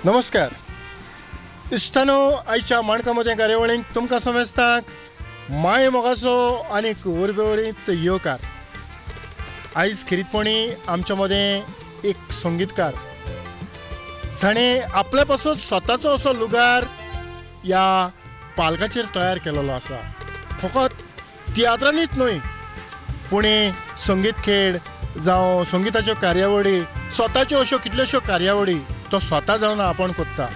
नमस्कार इश्टानो, आयच्या माणकामोतें कार्यावळींत तुमकां समेस्तांक माय मोगाचो आनीक उर्बेवरीत येवकार. आयज खेरीतपणी आमच्या मदें एक संगीतकार जाणें आपल्या पासून स्वताचो असो लुगार ह्या पालकाचेर तयार केलेलो आसा. फकत तियात्रांनीच न्हय पूण संगीत खेळ जावं संगीताच्यो कार्यावळी, स्वताच्यो अश्यो कितल्योश्यो कार्यावळी तो स्वता जावन आपण करता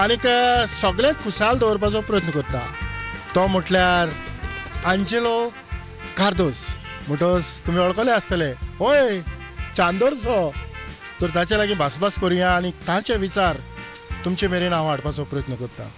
आनीक सगळें खुशाल दवरपाचो प्रयत्न करता. तो म्हटल्यार आंजेलो कार्दोज. म्हणटकच तुमी वळखले आसतले, हय चांदोरचो. तर ताचे लागीं भासभास करुया आनी ताचे विचार तुमचे मेरेन हांव हाडपाचो प्रयत्न करता.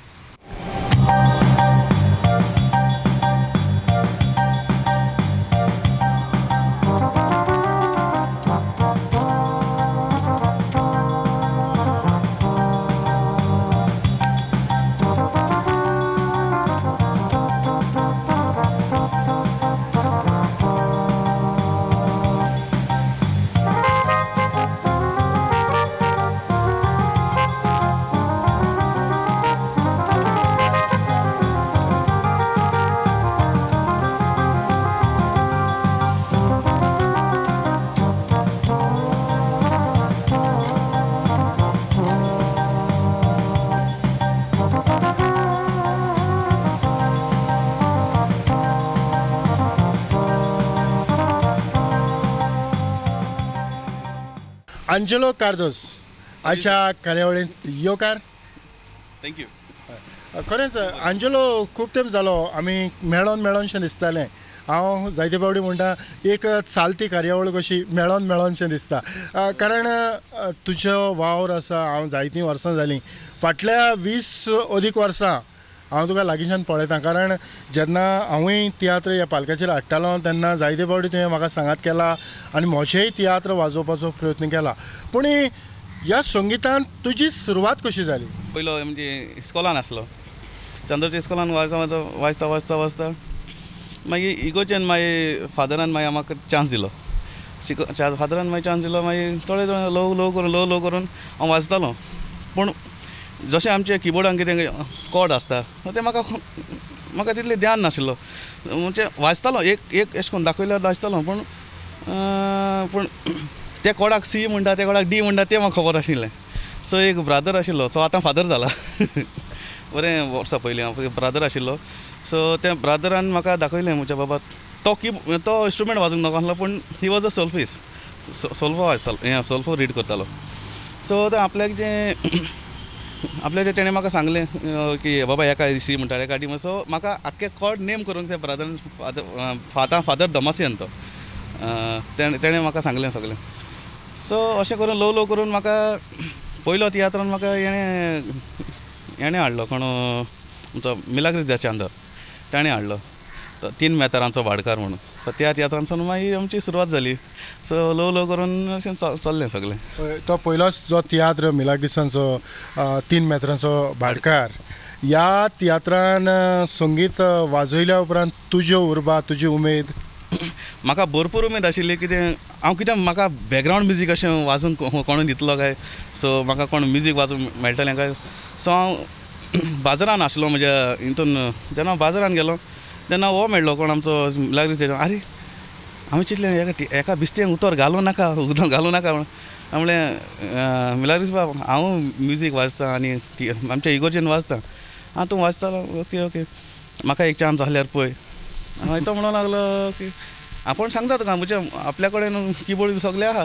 आंजेलो कार्दोज, आयच्या कार्यावळींत येवकार. Thank you. खरेंच आंजेलो, खूब तेंप जालो आमी मेळोन मेळोनशें दिसतालें. हांव जायते फावटी म्हणटा एक चालती कार्यावळ कशी मेळोन मेळोनशें दिसता, कारण तुजो वावर आसा. हांव जायतीं वर्सां जालीं, फाटल्या 20 अदीक वर्सां हांव तुका लागींच्यान पळयतां, कारण जेन्ना हांवूय तियात्र ह्या पालकाचेर हाडटालो तेन्ना जायते फावटी तुवें म्हाका सांगात केला आनी म्हजेय तियात्र वाजोवपाचो प्रयत्न केला. पूण ह्या संगितान तुजी सुरवात कशी जाली? पयलो म्हणजे इस्कॉलान आसलो, चांदोरच्या इस्कॉलान वाजता वाजता वाजता वाजता मागीर इगोर्जेन मागीर फादरान मागीर म्हाका चान्स दिलो. फादरान मागीर चान्स दिलो, मागीर थोडे थोडे ल्हव ल्हव करून ल्हव ल्हव करून हांव वाजतालो. पूण जशें आमचे किबोर्डान कितें कॉर्ड आसता तें म्हाका म्हाका तितलें ध्यान नाशिल्लो. म्हणजे वाजतालो एक एक अशें करून दाखयल्यार वाजतालो, पूण पूण त्या कॉर्डाक सी म्हणटा, त्या कॉर्डाक डी म्हणटा तें म्हाका खबर आशिल्लें. सो एक ब्रादर आशिल्लो, सो आतां फादर जाला बरें वर्सां पयलीं हांव ब्रादर आशिल्लो. सो त्या ब्रादरान म्हाका दाखयलें, म्हणजे बाबा तो तो इंस्ट्रुमेंट वाजोवंक नाका आसलो, पूण he was a solfist, solfa वाजतालो, हें सोल्फो रीड करतालो. सो तें आपल्याक जें आपल्याचें तेणें म्हाका सांगलें की बाबा हेका सी म्हणटा, हेका डी. सो म्हाका आख्खे कॉर्ड नेम करूंक ते ब्रादरान, फादर फादर दमासियन तो, तेणें म्हाका सांगलें सगळें. सो अशें करून ल्हव ल्हव करून म्हाका पयलो तियात्रान म्हाका हेणें हेणें हाडलो, कोण आमचो मिलाग्रीस दा चांदर, ताणें हाडलो तो 3 मेतरांचो भाटकार म्हणून. सो त्या तियात्रांसून मागीर आमची सुरवात जाली. सो ल्हव ल्हव करून अशें चल्लें सगळें. तो पयलोच जो तियात्र मिलाग्रिसांचो 3 मेतरांचो भाटकार, ह्या तियात्रान संगीत वाजयल्या उपरांत तुज्यो उर्बा, तुजी उमेद? म्हाका भरपूर उमेद आशिल्ली. कितें हांव कितें म्हाका बॅकग्रावंड म्युजीक अशें वाजून कोणूय दितलो काय, सो म्हाका कोण म्युजीक वाजूंक मेळटलें काय. सो हांव बाजारान आसलो म्हज्या हितून, जेन्ना हांव बाजारान गेलो तेन्ना हो मेळ्ळो कोण आमचो मिलाग्रीस. आरे हांवें चिंतलें एका बिस्तेंक उतर घालूं नाका, उदक घालूं नाका म्हणून. हांवें म्हणलें मिलाग्रीस बाब, हांव म्युजीक वाजता आनी आमच्या इगोर्जेन वाजता, आं तूं वाजतालो, ओके ओके, म्हाका एक चान्स आसल्यार पळय. मागीर तो म्हणूंक लागलो की आपूण सांगता तुका, म्हणजे आपल्या कडेन किबोर्ड बी सगळें आहा.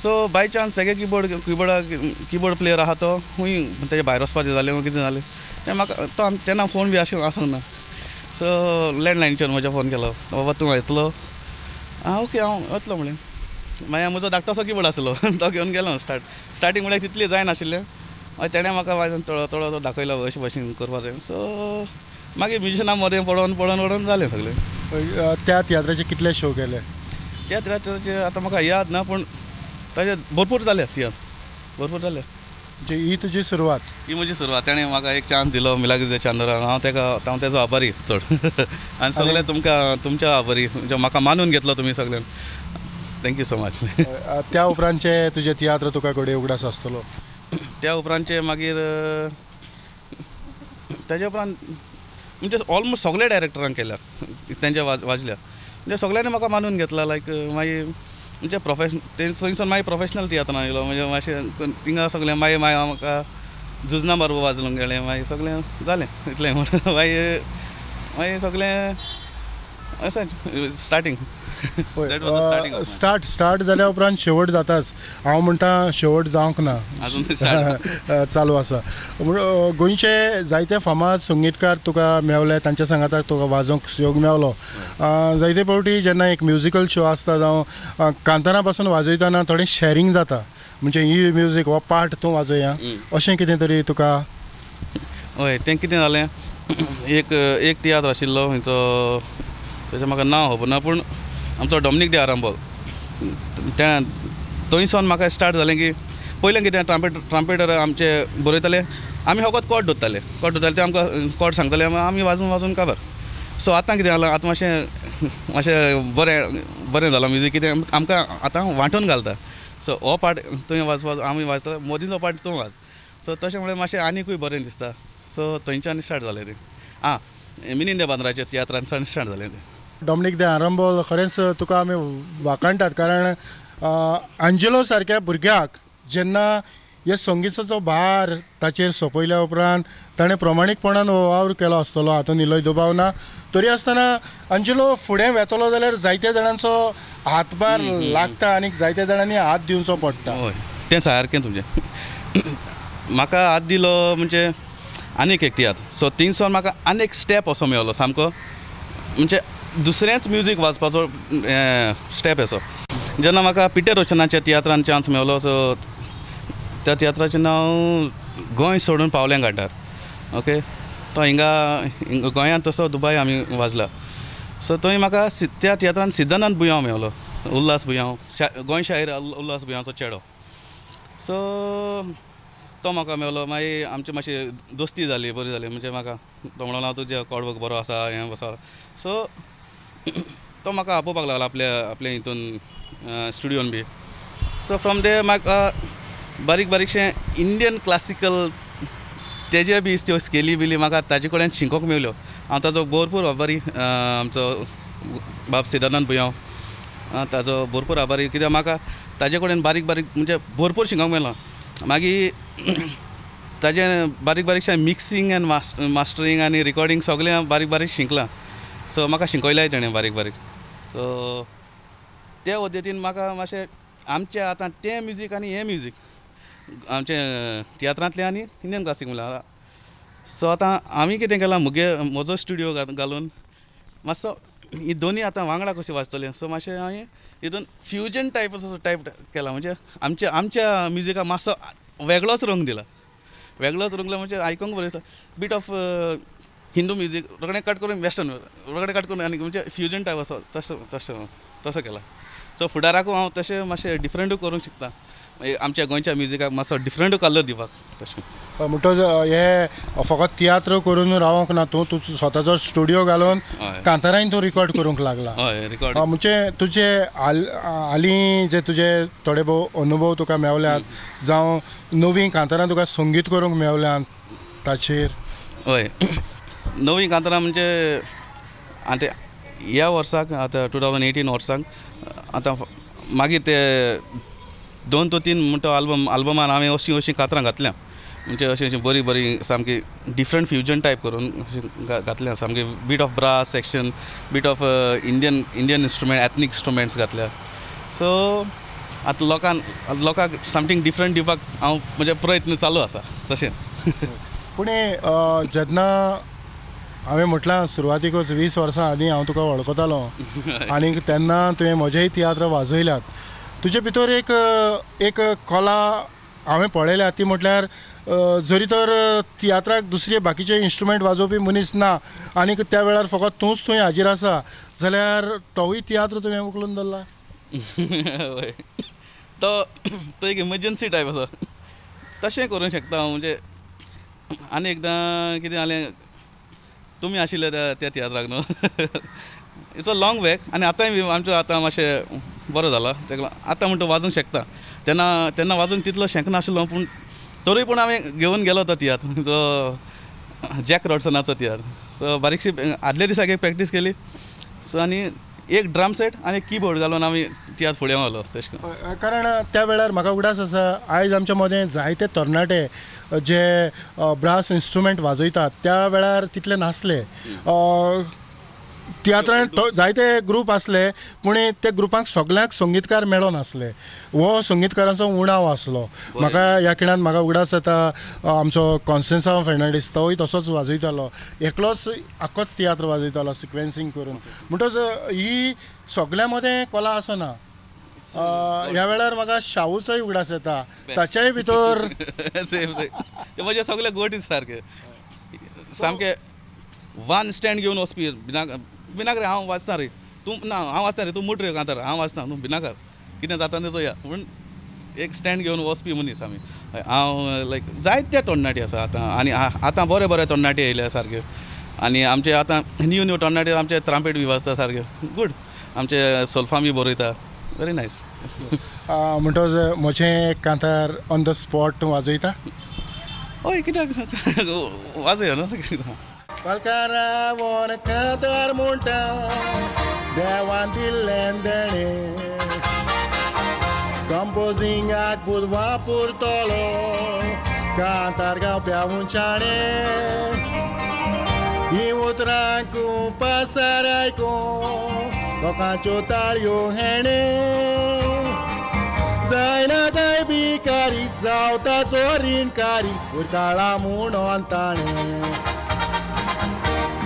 सो बाय चान्स तेगे किबोर्ड प्लेयर आहा, तो खूंय तेजे भायर वचपाचें जालें कितें जालें तें म्हाका तो तेन्ना फोन बी आसूंक ना. सो लँडलायनचेर म्हज्या फोन केलो, बाबा तूं येतलो? आं ओके हांव येतलो म्हणलें. मागीर म्हजो धाकटोसो किबोर्ड आसलो तो घेवन गेलो. स्टार्टींग म्हणल्यार तितलें जायनाशिल्लें, मागीर तेणें म्हाका वाजोवन थोडो थोडो दाखयलो अशे भशेन करपाचें. सो मागीर म्युजिशना मदें पडोन पडोन पडोन जालें सगळें. त्या तियात्राचे कितले शो केले? त्या तियात्राचे आतां म्हाका याद ना, पूण ताजे भरपूर जाले तियात्र, भरपूर जाले. म्हणजे ही तुजी सुरवात? ही म्हजी सुरवात. ताणें म्हाका एक चान्स दिलो मिलाग्रीस चांदोरान, हांव ताका हांव तेजो आभारी चड आनी सगळें तुमकां तुमच्या आभारी, म्हणजे म्हाका मानून घेतलो तुमी सगळ्यान. Thank you so much. त्या उपरांतचे तुजे तियात्र तुका घडये उगडास आसतलो? त्या उपरांतचे मागीर ताजे उपरांत म्हणजे ऑलमोस्ट सगळे डायरेक्टरान केल्या तेंच्या वाजल्या म्हणजे सगळ्यांनी म्हाका मानून घेतला लायक मागीर म्हणजे प्रोफेशनल थंयसून मागीर प्रोफेशनल तियात्रान आयलो म्हणजे मातशें थिंगा सगळें मागीर मागीर म्हाका जुजना बारबू वाजूंक गेलें मागीर सगळें जालें इतलें म्हणून मागीर मागीर सगळें अशें स्टार्टींग स्टार्ट स्टार्ट जाल्या उपरांत शेवट जाताच. हांव म्हणटा शेवट जावंक ना, चालू आसा. गोंयचे जायते फामाद संगीतकार तुका मेवले, तांच्या सांगाताक तुका वाजोवंक योग मेवलो. जायते फावटी जेन्ना एक म्युजिकल शो आसता जावं कांतारा पासून वाजयतना थोडें शॅरींग जाता, म्हणजे ही म्युजीक हो पार्ट तूं वाजया अशें कितें तरी तुका? हय, तें कितें जालें, एक एक तियात्र आशिल्लो खंयचो तेजें म्हाका नांव खबर ना, पूण आमचो डॉमिनीक दे आरांबोल त्या थंयसान म्हाका स्टार्ट जालें की पयलें कितें ट्रांपेटर आमचे बरयताले, आमी फकत कॉर्ड धरताले, कॉर्ड धरताले ते आमकां कॉर्ड सांगताले, आमी वाजून वाजून काबार. सो आतां कितें जालां, आतां मातशें मातशें बरें बरें जालां म्युजीक, कितें आमकां आतां वांटून घालता. सो हो पार्ट तुवें वाजपा, आमी वाजता, मदींचो पार्ट तूं वाज. सो तशें म्हळ्यार मातशें आनिकूय बरें दिसता. सो थंयच्यान स्टार्ट जालें तें. आं, मिनीन दे बांद्राच्या तियात्रांतल्यान स्टार्ट जालें तें. डॉमिनीक दे आरांबोल, खरेंच तुका आमी वाखाणटात, कारण आंजेलो सारक्या भुरग्याक जेन्ना हे संगीताचो भार ताचेर सोंपयल्या उपरांत ताणें प्रमाणीकपणान हो वावर केलो आसतलो हातूंत इल्लोय दुबाव ना. तरी आसतना आंजेलो फुडें वेतलो जाल्यार जायत्या जाणांचो हातभार लागता आनी जायत्या जाणांनी हात दिवचो पडटा. हय, तें सारकें तुमचें. म्हाका हात दिलो म्हणजे आनीक एक तियात्र. सो थिंगसून म्हाका आनीक स्टेप असो मेळ्ळो सामको, म्हणजे दुसरेंच म्युजीक वाजपाचो स्टेप असो. जेन्ना म्हाका पिटर रोशनाच्या तियात्रान चान्स मेळ्ळो, सो त्या तियात्राचें नांव गोंय सोडून पावलें घाटार. ओके, तो हिंगा गोंयांत तसो दुबाय आमी वाजला. सो थंय म्हाका त्या तियात्रान सिद्धानंद बुयांव मेवलो, उल्हास बुयांव, गोंय शाहीर उल्हास बुयांवचो चेडो. सो तो म्हाका मेवलो. मागीर आमची मातशी दोस्ती जाली, बरी जाली. म्हणजे म्हाका तो म्हणलो तुजें कॉर्ड वर्क बरो आसा, हें आसा. सो तो म्हाका आपोवपाक लागलो आपल्या आपल्या हितून स्टुडियोन बी. सो फ्रोम there म्हाका बारीक बारीकशें इंडियन क्लासिकल तेजे बी त्यो स्केली बिली म्हाका ताजे कडेन शिकोवंक मेवल्यो. हांव ताजो भरपूर आभारी, आमचो बाब सिद्धानंद बुयांव ताजो भरपूर आभारी, कित्याक म्हाका ताजे कडेन बारीक बारीक म्हणजे भरपूर शिकोवंक मेळ्ळां. मागीर ताजें बारीक बारीकशें मिक्सिंग एन्ड मास्टरींग आनी रिकॉर्डिंग सगळें बारीक बारीक शिकलां. सो म्हाका शिकयल्याय तेणें बारीक बारीक. सो ते पद्दतीन म्हाका मातशें आमचें आतां तें म्युजीक आनी हें म्युजीक आमचें तियात्रांतलें आनी इंडियन क्लासीक म्हणल्यार. सो आतां आमी कितें केलां, म्हगे म्हजो स्टुडियो घालून मातसो ही दोनी आतां वांगडा कशी वाजतली. सो मातशें हांवें हितून फ्युजन टायप असो टायप केला, म्हणजे आमच्या आमच्या म्युजिकाक मातसो वेगळोच रंग दिला. वेगळोच रंग दिला म्हणजे आयकूंक बरें दिसता. बीट ऑफ हिंदू म्युजीक रोखडें कट करून वेस्टर्न, रोखडें कट करून आनी म्हणजे फ्युजन टायप असो तसो तसो तसो केला. सो फुडाराकूय हांव तशें मातशें डिफरंटूय करूंक शकता, आमच्या गोंयच्या म्युजिकाक मातसो डिफरंट कलर दिवपाक. तशें म्हणटच हे फकत तियात्र करून रावंक ना, तूं तूं स्वताचो स्टुडियो घालून कांतारांय तूं रिकॉर्ड करूंक लागला. हय, रिकॉर्ड म्हणजे तुजे हालीं जे तुजे थोडे भोव अनुभव तुका मेवल्यात जावं नवीं कांतारां तुका संगीत करूंक मेवल्यात ताचेर? हय, नवीं कांतारां म्हणजे आतां ह्या वर्साक आतां 2018 वर्साक आतां मागीर ते 2 to 3 म्हणटा आल्बमान हांवें अशीं अशीं कातरां घातल्या, म्हणजे अशीं अशीं बरीं बरीं सामकी डिफरंट फ्युजन टायप करून घातल्या, सामकी beat of brass section, beat of Indian Indian instrument, ethnic instruments घातल्या. सो आतां लोकांक समथींग डिफरंट दिवपाक हांव म्हजे प्रयत्न चालू आसा तशें. पूण जेन्ना हांवें म्हटलां सुरवातीकच 20 वर्सां आदीं हांव तुका वळखतालो आनी तेन्ना तुवें म्हजेय तियात्र वाजयल्यात, तुजे भितर एक एक कला हांवें पळयल्या ती म्हटल्यार जरी तर तियात्राक दुसरे बाकीचे इन्स्ट्रुमेंट वाजोवपी मनीस ना आनी त्या वेळार फकत तूंच थंय हाजीर आसा जाल्यार तोवूय तियात्र तुवें उखलून धरला. हय, तो तो एक इमर्जन्सी टायप आसा, तशें करूंक शकता हांव. म्हणजे आनी एकदां कितें जालें, तुमी आशिल्ले त्या तियात्राक न्हू, it's a long back. आनी आतांय बी आमचो आतां मातशें बरो जाला, तेका आतां म्हणटा वाजूंक शकता. तेन्ना तेन्ना वाजूंक तितलो शेकनाशिल्लो, पूण तरूय पूण आमी घेवन गेलो तो तियात्र जो जॅक रॉडसनाचो तियात्र. सो बारीकशी आदल्या दिसाक एक प्रॅक्टीस केली. सो आनी एक ड्रम सेट आनी एक किबोर्ड घालून आमी तियात्र फुडें व्हलो तशें करून. कारण त्या वेळार म्हाका उगडास आसा आयज आमच्या मदें जायते तरणाटे जे ब्रास इन्स्ट्रुमेंट वाजयतात त्या वेळार तितले नासले. तियात्रांत जायते ग्रूप आसले पूण ते ग्रुपांक सगळ्यांक संगीतकार मेळनासले, हो संगीतकारांचो उणाव आसलो. म्हाका ह्या खिणान म्हाका उगडास जाता आमचो कॉन्स्टन्सांव फेर्नांडीस तोय तसोच वाजयतालो, एकलोच आख्खोच तियात्र वाजयतालो सिक्वेन्सींग करून. म्हणटच ही सगळ्यां मदें कला आसना. ह्या वेळार म्हाका शाहूचोय उगडास येता, ताच्याय भितर सेम सेम म्हणजे सगळे गोटी सारके सामके वन स्टँड घेवन वचपी. बिनाकर हांव वाचता रे तूं ना, हांव वाचता रे तूं मुट रे कांतार, हांव वाचता तूं बिनाकर कितें जाता तें चोया म्हूण एक स्टँड घेवन वचपी मनीस आमी. हांव लायक जायते तरणाटे आसा आतां आनी आतां बरे बरे तरणाटे येयले सारके आनी आमचे आतां न्यू न्यू तरणाटे आमचे त्रांपेट बी वाजता सारके गूड, आमचे सोल्फां बी बरयता, व्हेरी नायस. म्हणटच म्हजें कांतार ऑन the spot तूं वाजयता? हय कित्याक वाजया न्हू. पालकारावन कांतार म्हणटा देवान दिल्लें देणें, कंपोजिंगाक बुद वापरतलो कांतार गावप्या उंचाणें, हीं उतरां पासार आयकूं लोकांच्यो ताळयो हेणें, जायना काय भिकारी जावता चोरीणकारी उरकाळा म्हणून ताणें,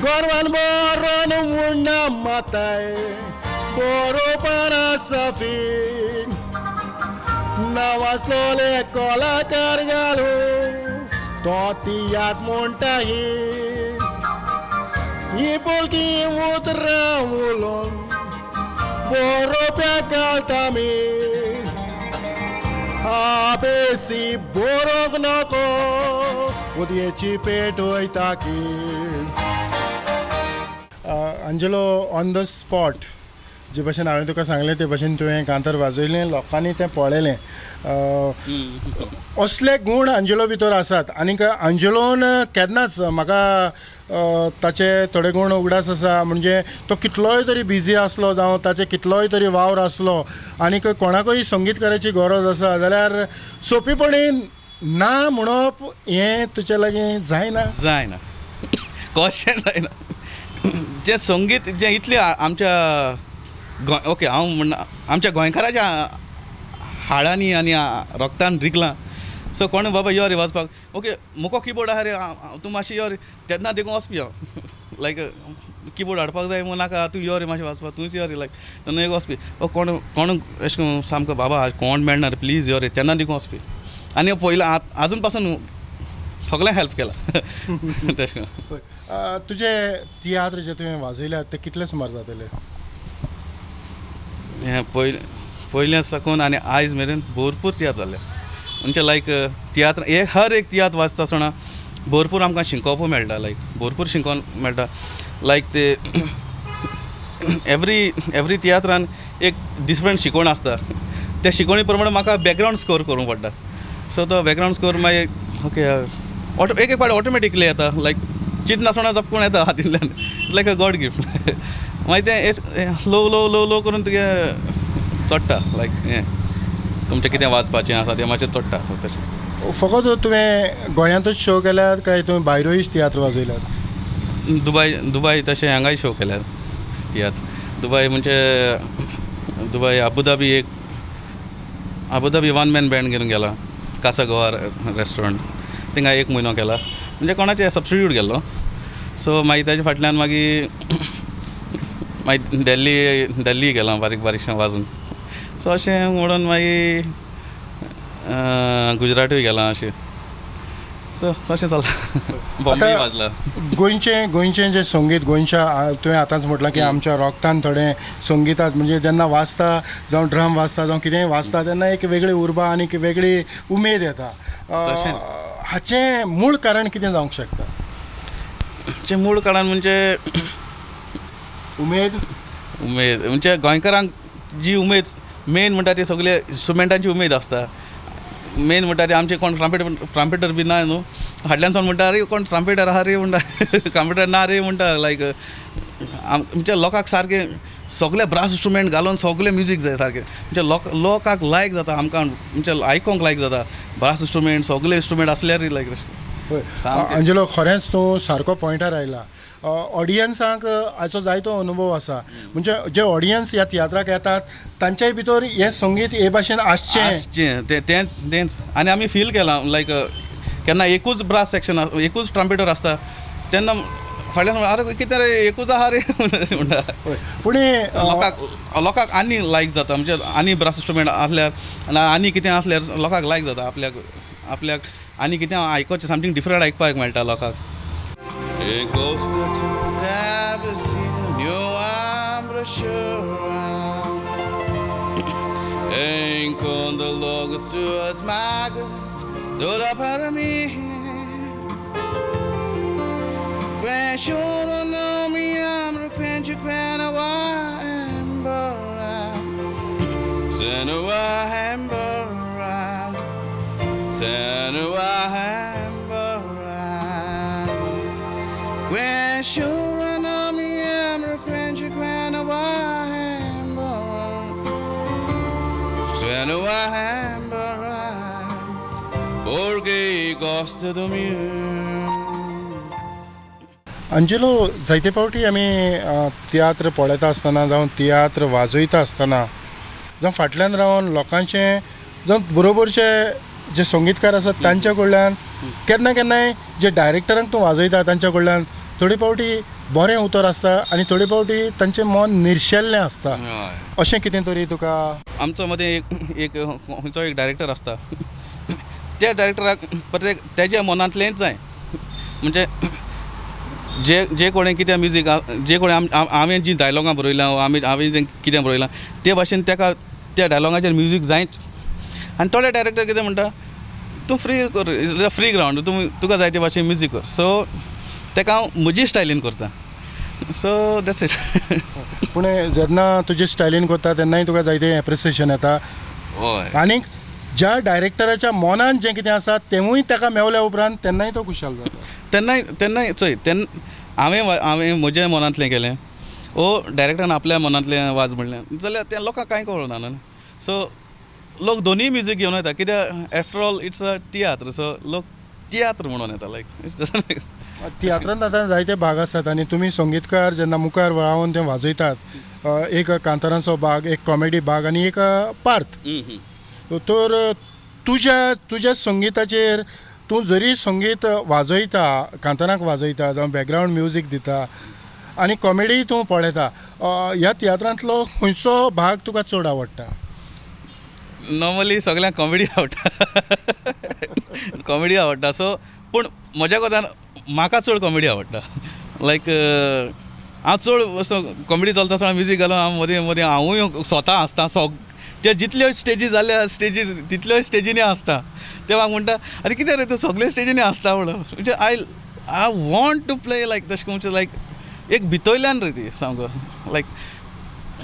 गोरवान बरोन मुण्णा माताय बरोवपान आसा फीन, नांवासलोले कलाकार घालून तो तियात्र म्हणटा ही बोलकी उतरां उलोवन बरोवप्याक घालता मी, आबेसी बरोवंक नको उदयेची पेट वयता की. आंजेलो ऑन the spot जे भशेन हांवें तुका सांगलें ते भशेन तुवें कांतार वाजयलें, लोकांनी तें पळयलें. असले गूण आंजेलो भितर आसात आनीक आंजेलोन केन्नाच म्हाका ताचे थोडे गूण उगडास आसा, म्हणजे तो कितलोय तरी बिजी आसलो जावं ताचे कितलोय तरी वावर आसलो आनीक कोणाकूय संगीतकाराची गरज आसा जाल्यार सोंपेपणी ना म्हणप हें तुजे लागीं जायना. जायना, कशें जायना. जें संगीत जें इतलें आमच्या गोंय ओके हांव म्हणना आमच्या गोंयकाराच्या हाडांनी आनी रक्तान रिगलां. सो कोण बाबा यो रे वाजपाक, ओके मुको किबोर्ड आहा रे तूं मातशें यो रे, तेन्ना देखून वचपी हांव लायक किबोर्ड हाडपाक जाय म्हूण नाका तूं यो रे मातशें वाजपाक तूंच यो रे लायक तेन्ना एक वचपी. ओ कोण कोण अशें करून सामको बाबा कोण मेळना रे प्लीज यो रे, तेन्ना देखून वचपी. आनी पयलीं आजून पासून सगळें हेल्प केलां तशें करून. तुजे तियात्र जे तुवें वाजयल्यात ते कितले सुमार जातले? हें पयलें साकून आनी आयज मेरेन भरपूर तियात्र जाले. म्हणजे लायक तियात्र हे हर एक तियात्र वाचता आसतना भरपूर आमकां शिकोवप मेळटा, लायक भरपूर शिकोवन मेळटा. लायक ते एवरी तियात्रान एक डिफरंट शिकवण आसता, त्या शिकवणी प्रमाणे म्हाका बॅकग्रावंड स्कोर करूंक पडटा. सो तो बॅकग्रावंड स्कोर मागीर ओके ऑटो एक एक पावट ऑटोमॅटिकली येता, लायक चिंतनासतना जपकून येता हातींतल्यान, लायक अ गॉड गिफ्ट. मागीर तें लो लो लो लो करून तुगे चडटा, लायक हें तुमचें कितें वाजपाचें आसा तें मातशें चडटा तशें. फकत तुवें गोंयांतूच शो केल्यात काय तुवें भायरूय तियात्र वाजयल्यात? दुबय दुबय तशें हांगाय शो केल्यात तियात्र. दुबय म्हणजे दुबय अबुधाबी एक अबुधाबी वन मॅन बँड घेवन गेला, कासा गोवा रेस्टोरंट थिंगा एक म्हयनो केला, म्हणजे कोणाचें सबस्टिट्यूट गेल्लो. सो मागीर ताजे फाटल्यान मागीर मागीर दिल्ली दिल्ली गेला बारीक बारीकशें वाजून. सो अशें म्हणून मागीर गुजरातूय गेलां अशें. सो अशें चल्लां. बॉम्बे वाजला. गोंयचें गोंयचें जें संगीत गोंयच्या तुवें आतांच म्हटलां की आमच्या रोगतान थोडें संगीताच म्हणजे जेन्ना वाजता जावं ड्रम वाजता जावं कितेंय वाजता तेन्ना एक वेगळी उर्बा आनी एक वेगळी उमेद येता. हाचें मूळ कारण कितें जावंक शकता? हाचें मूळ कारण म्हणजे उमेद. उमेद म्हणजे गोंयकारांक जी उमेद मेन म्हणटा ती सगळे इन्स्ट्रुमेंटांची उमेद आसता. मेन म्हणटा ते आमचे कोण ट्रांपेटर बी ना न्हू, फाटल्यान सावन म्हणटा अरे कोण ट्रांपेटर आहा रे म्हणटा, ट्रांपेटर ना रे म्हणटा. लायक आमच्या लोकांक सारकें सगळे ब्रास इंस्ट्रुमेंट घालून सगळें म्युजीक जाय सारकें, म्हणजे लोकांक लायक जाता, आमकां म्हणजे आयकोंक लायक जाता ब्रास इंस्ट्रुमेंट सगळे इंस्ट्रुमेंट आसल्यार लायक. अंजेलो, खरेंच तूं सारको पॉयंटार आयला. ऑडियन्सांक हाचो जायतो अनुभव आसा, म्हणजे जे ऑडियन्स ह्या तियात्राक येतात तांच्याय भितर हें संगीत हे भाशेन आसचें आसचें तेंच तेंच. आनी आमी फील केलां लायक केन्ना एकूच ब्रास सेक्शन एकूच ट्रम्पेटर आसता तेन्ना फाटल्यान अरे कितें रे एकूच आहा रे म्हणटा. पूण लोकांक आनी लायक जाता, म्हणजे आनी ब्रास इंस्ट्रुमेंट आसल्यार आनी कितें आसल्यार लोकांक लायक जाता, आपल्याक आपल्याक आनी कितें आयकोचें समथींग डिफरंट आयकपाक मेळटा लोकांक. अंजेलो, जायते फावटी आमी तियात्र पळयता आसतना जावं तियात्र वाजयता आसतना जावं फाटल्यान रावन लोकांचें जावं बरोबरचे जे संगीतकार आसात तांच्या कडल्यान केन्ना केन्नाय जे डायरेक्टरांक तूं वाजयता तांच्या कडल्यान थोडे फावटी बरें उतर आसता आनी थोडे फावटी तांचें मन निर्शेल्लें आसता. अशें कितें तरी तुका? आमचो मदें एक खंयचो एक डायरेक्टर आसता, त्या डायरेक्टराक प्रत्येक तेज्या मनांतलेंच जाय, म्हणजे जे जे कोणें कितें म्युजीक जे कोणें हांवें जीं डायलॉगां बरयलां आमी हांवें जें कितें बरयलां ते भाशेन ताका त्या डायलॉगाचेर म्युजीक जायच. आनी थोडे डायरेक्टर कितें म्हणटा तूं फ्री कर, फ्री ग्रावंड, तूं तुका जाय ते भाशेन म्युजीक कर. सो ताका हांव म्हजी स्टायलीन करता. So that's it. पूण जेन्ना तुजे स्टायलीन करता तेन्नाय तुका जायते एप्रिसिएशन येता. हय. आनीक ज्या डायरेक्टराच्या मनान जें कितें आसा तेंवूय ताका मेवल्या उपरांत तेन्नाय तो खुशाल जाता. तेन्नाय तेन्नाय चोय तेन्ना हांवें हांवें म्हज्या मनांतलें केलें ओ डायरेक्टरान आपल्या मनांतलें वाज म्हणलें जाल्यार तें लोकांक कांय कळना न्हू. सो लोक दोनूय म्युजीक घेवन येता कित्याक after all it's a tiatr. So लोक तियात्र म्हणून येता लायक तियात्रांत आतां जायते भाग आसात आनी तुमी संगीतकार जेन्ना मुखार रावन ते वाजयतात, एक कांतारांचो भाग, एक कॉमेडी भाग आनी एक पार्थ, तर तुज्या तुज्या संगीताचेर तूं जरी संगीत वाजयता, कांतारांक वाजयता जावं बॅकग्रावंड म्युजीक दिता आनी कॉमेडी तूं पळयता, ह्या तियात्रांतलो खंयचो भाग तुका चड आवडटा? नॉर्मली सगळ्यांक कॉमेडी आवडटा, कॉमेडी आवडटा. सो पूण म्हज्या कोतान म्हाका चड कॉमेडी आवडटा. लायक हांव चड असो कॉमेडी चलता आसतना म्युजीक घालून हांव मदीं मदीं हांवूय स्वता आसता. ते जितल्यो स्टेजी जाल्या स्टेजी तितल्यो स्टेजीनी आसता. ते म्हाका म्हणटा अरे कितें रे तूं सगळे स्टेजीनी आसता म्हणून. म्हणजे I I want to play like तशें म्हणचे लायक एक भितोयल्यान रे ती सामको लायक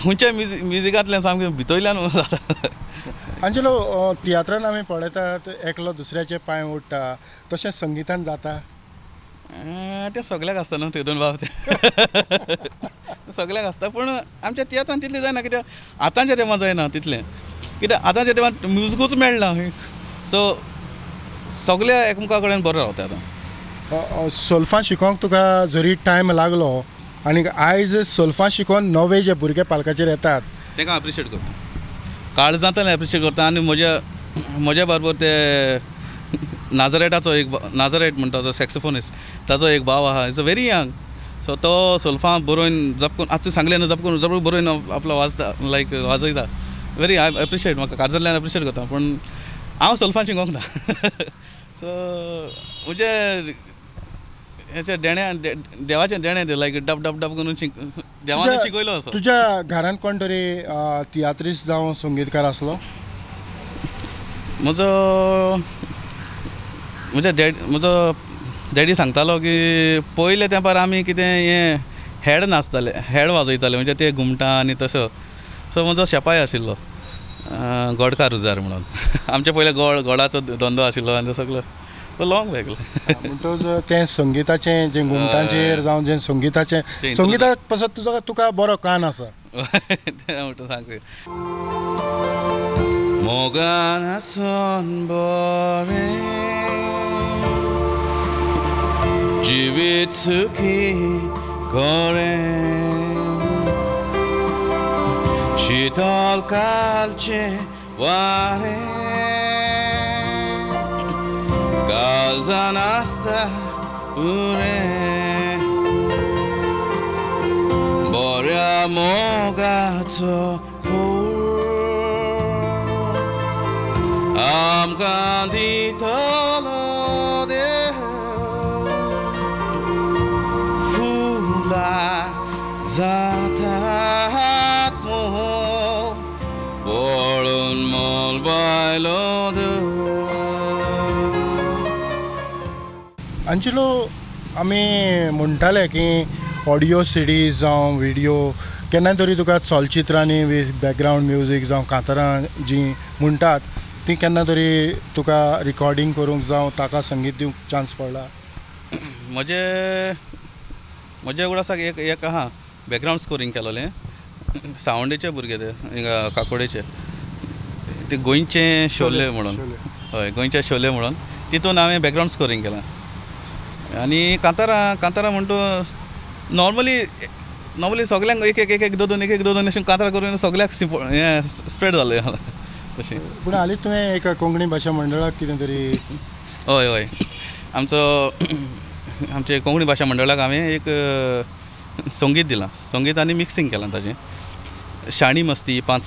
खंयच्या म्युजिकांतल्यान सामकें भितोयल्यान जाता. अंजेलो, तियात्रान आमी पळयतात एकलो दुसऱ्याचे पांय ओडटा, तशें संगितान जाता? तें सगळ्याक आसता न्हू तेदून बाब, तें सगळ्याक आसता. पूण आमच्या तियात्रान तितलें जायना कित्याक आतांच्या तेंपार जायना तितलें, कित्याक आतांच्या तेंपार म्युजिकूच मेळना. सो सगळे एकामेका कडेन बरो रावता आतां. सोल्फां शिकोवंक तुका जरी टायम लागलो आनी आयज सोल्फां शिकोवन नवे जे भुरगे पालकाचेर येतात तांकां एप्रिशिएट करता, काळजांतल्यान एप्रिशिएट करता. आनी म्हज्या म्हज्या बरोबर ते नाजरेटाचो एक नाजरेट म्हणटा तो सॅक्सोफोनिस्ट, ताचो एक भाव आहा, is a very young. So तो सोल्फां बरोवन जपकून आतां सांगलें न्हू जपकून जपकून बरोवन आपलो वाजता लायक वाजयता. वेरी I appreciate, म्हाका काळजांतल्यान एप्रिशिएट करता. पूण हांव सोल्फां शिकोंक ना. सो म्हणजे हेच्या देण्या देवाचें देणें तें लायक डब डब डब करून देवान शिकयलो असो. तुज्या घरांत कोण तरी तियात्रिस्ट जावं संगीतकार आसलो? म्हजो म्हज्या म्हजो डॅडी सांगतालो की पयले तेंपार आमी कितें हें हेड नाचताले, हेड वाजयताले, म्हणजे ते घुमटां आनी तसो. सो म्हजो शेपाय आशिल्लो, गोडकार रुजार म्हणून. आमचे पयले गोडाचो धंदो आशिल्लो आनी सगळो लॉंग बॅक. म्हणटच तें संगिताचें जें घुमटांचेर जावं जें संगिताचें संगिता पासत तुजो तुका बरो कान आसा तें म्हणटा सांग. मोगान आसून बरें जिवीत सुखी करें शीतल कालचें वारें काळजान आसता उरें बऱ्या मोगाचो खूर आमकां दितलो देव फुलां जातात मोह पळोवन मळबायलो देव. अंजिलो, आमी म्हणटाले की ऑडियो सिडीज जावं विडियो केन्ना तरी तुका चलचित्रांनी बॅकग्रावंड म्युजीक जावं कांतारां जीं म्हणटात ती केन्ना तरी तुका रिकॉर्डिंग करूंक जावं ताका संगीत दिवंक चान्स पडला? म्हजे उगडासाक एक एक आहा बॅकग्रावंड स्कोरींग केलोलें सावंडेचे भुरगे ते हिंगा काकोडेचे ते गोंयचे शोले म्हणून, हय गोंयचे शोले म्हणून तितून हांवें बॅकग्रावंड स्कोरींग केलां. आनी कांतारां कांतारां म्हणटा नॉर्मली नॉर्मली सगल्यांक एक एक एक एक दोन दोन एक एक दोन दोन अशें कांतारां करून सगल्याक हें स्प्रेड जालें तशें. पूण हालींच तुवें एका कोंकणी भाशा मंडळाक कितें तरी? हय हय, आमचो आमचे कोंकणी भाशा मंडळाक हांवें एक संगीत दिलां, संगीत आनी मिक्सिंग केलां ताजें. शाणी मस्ती पांच,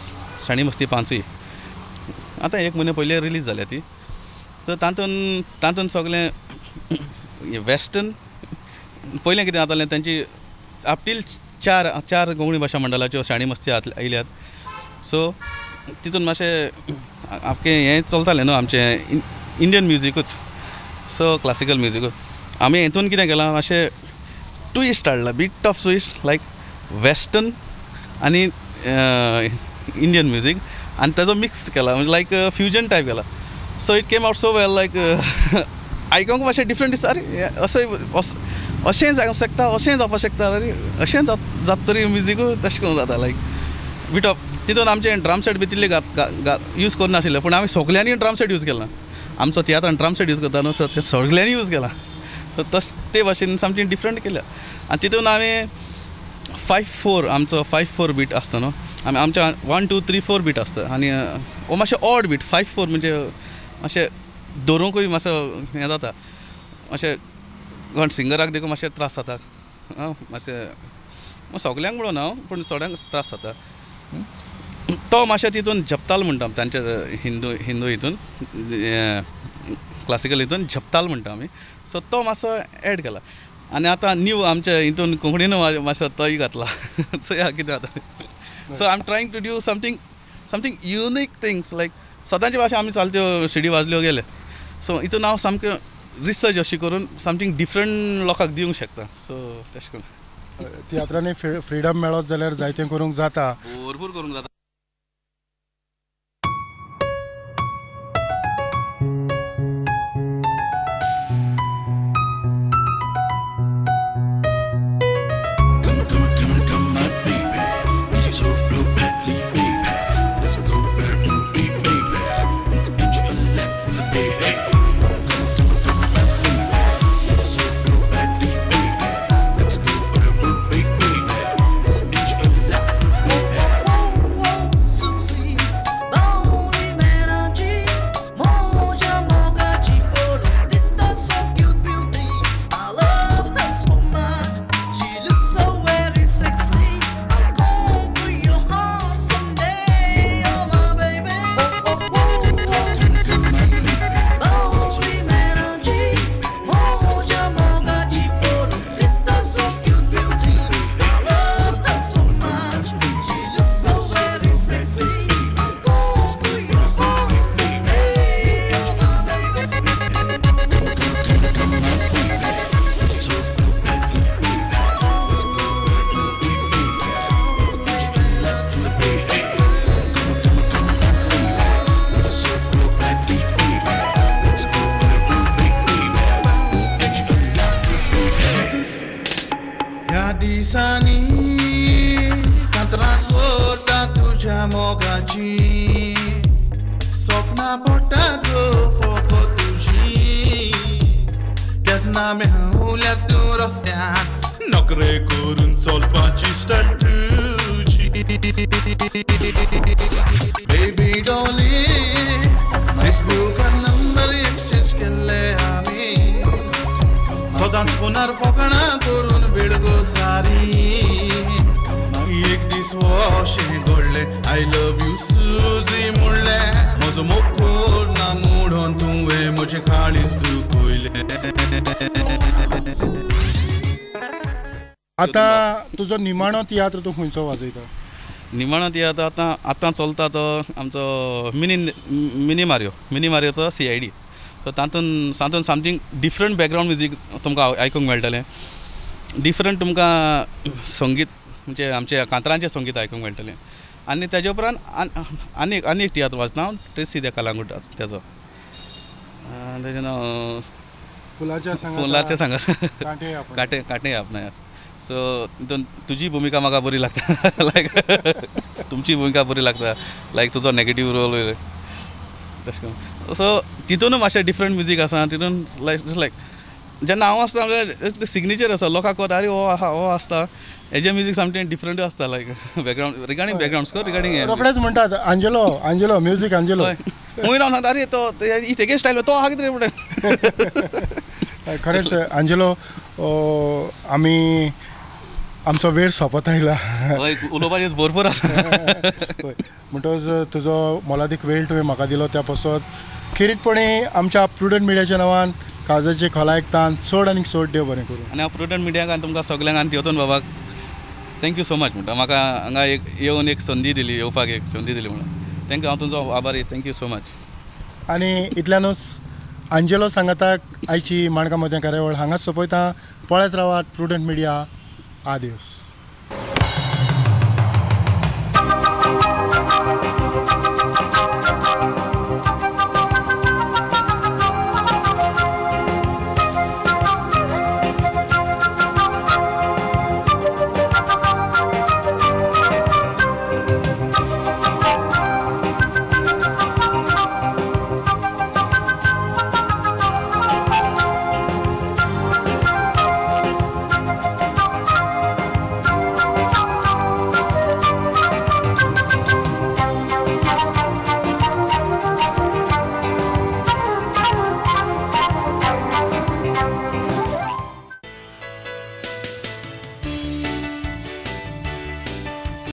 शाणी मस्ती पांचूय आतां एक म्हयने पयलीं रिलीज जाल्या ती. तर तातूंत तातूंत सगळें वेस्टर्न पयलें कितें जातालें तांची आपटील चार चार कोंकणी भाशा मंडळाच्यो शाणी मस्ती आयल्यात. सो तितून मातशें आमचें हें चलतालें न्हू आमचें इंडियन म्युजिकूच, सो क्लासिकल म्युजिकूच. आमी हितून कितें केलां मातशें ट्विस्ट हाडला, bit of twist like western आनी इंडियन म्युजीक आनी ताजो मिक्स केला, म्हणजे लायक फ्युजन टायप केला. So it came out so well, like आयकोंक मातशें डिफरंट दिसता, अरे अशें अशें जावंक शकता, अशें जावपाक शकता, अरे अशें जाता तरी म्युजिकूय तशें करून जाता लायक बीट ऑफ. तितून आमचें ड्रम सेट बी तितले यूज करनाशिल्ले, पूण आमी सगल्यांनी ड्रम सेट यूज केला. आमचो तियात्रान ड्रम सेट यूज करता न्हू, सो ते सगल्यांनी यूज केला. सो तशें ते भाशेन सामकें डिफरंट केल्या. आनी तितून आमी 5/4 आमचो 5/4 बीट आसता न्हू, आमी आमच्या 1 2 3 4 बीट आसता आनी हो मातशें ऑड बीट 5/4 म्हणजे मातशें दवरूंकूय मातसो हें जाता, मातशें कोण सिंगराक देखून मातशें त्रास जाता, मातशें सगल्यांक म्हणून हांव पूण थोड्यांक त्रास जाता. तो मातशें तितून झपताल म्हणटा तांच्या हिंदू हिंदू हितून क्लासिकल हितून झपताल म्हणटा आमी, सो तो मातसो एड केला. आनी आतां न्यू आमच्या हितून कोंकणीन मातसो तोय घातला. सो या कितें जाता, so I am trying to do something something unique things like सदांची भाशा आमी चालत्यो शिडी वाजल्यो गेले, सो हितून हांव सामकें रिसर्च अशी करून समथींग डिफरंट लोकांक दिवंक शकता. सो तशें करून तियात्रांनी फ्रिडम मेळत जाल्यार जायतें करूंक जाता, भरपूर करूंक जाता. Whoa. दिसांनी कांतरां करता तुज्या मोगाची सपनां पडटात गो फकत तुजी केन्ना मेवल्यार तूं रस्त्यार नखरे करून चलपाची स्टायल तुजी बेबी डॉली फेसबुकार नंबर एक्सचेंज केल्ले आमी सदांच फोनार फकाणां करून वेळ गो सारी एक दीस अशें घडलें I love you Suzy म्हणलें म्हजो मोग ना मोडून तुवें म्हजें काळीज दुखयलें. आतां तुजो निमाणो तियात्र तूं खंयचो वाजयता? निमाणो तियात्र आतां आतां चलता तो आमचो मिनी मिनी मारियो, मिनी मारियोचो CID. सो तातूंत तातूंत समथींग डिफरंट बॅकग्रावंड म्युजीक तुमकां आयकूंक मेळटलें, डिफरंट तुमकां संगीत म्हणजे आमचे कांतरांचें संगीत आयकूंक मेळटलें. आनी तेजे उपरांत आनी आनी एक तियात्र वाजता हांव ट्रेसी दे कलांगूट तेजो तेजें नांव फुलाच्या फुलाच्या सांगात कांटे कांटे आपणायात. सो तितून तुजी भुमिका म्हाका बरी लागता लायक तुमची भुमिका बरी लागता लायक तुजो नेगेटीव रोल तशें करून. सो तितूनय मातशें डिफरंट म्युजीक आसा तितून लायक जस्ट लायक जेन्ना हांव आसता म्हणल्यार सिग्नेचर आसा लोकांक कळटा आरे हो आहा हो आसता हेजें म्युजीक सामकें डिफरंट आसता like background regarding background score regarding रोखडेच म्हणटात आंजेलो आंजेलो म्युजीक आंजेलो मुय रावन सांगता आरे तो तेगे स्टायल तो आहा कितें म्हणटा. खरेंच आंजेलो आमी आमचो वेळ सोंपत आयला, उलोवपाचें भरपूर आसा. म्हणटकच तुजो मोलादीक वेळ तुवें म्हाका दिलो त्या पासत खेरीतपणी आमच्या प्रुडंट मिडियाच्या नांवान काळजाचे खोलायेक तान चड आनी चड देव बरें करूं. आनी हांव प्रुडंट मिडियाक आनी तुमकां सगल्यांक आनी तेतून बाबाक thank you so much म्हणटा. म्हाका हांगा एक येवन एक संदी दिली, येवपाक एक संदी दिली म्हणून thank you, हांव तुमचो आभारी, thank you so much. आनी इतल्यानूच आंजेलो सांगाताक आयची माणकां मोतयां कार्यावळ हांगाच सोंपयता. पळयत रावात प्रुडंट मिडिया. आदियोस.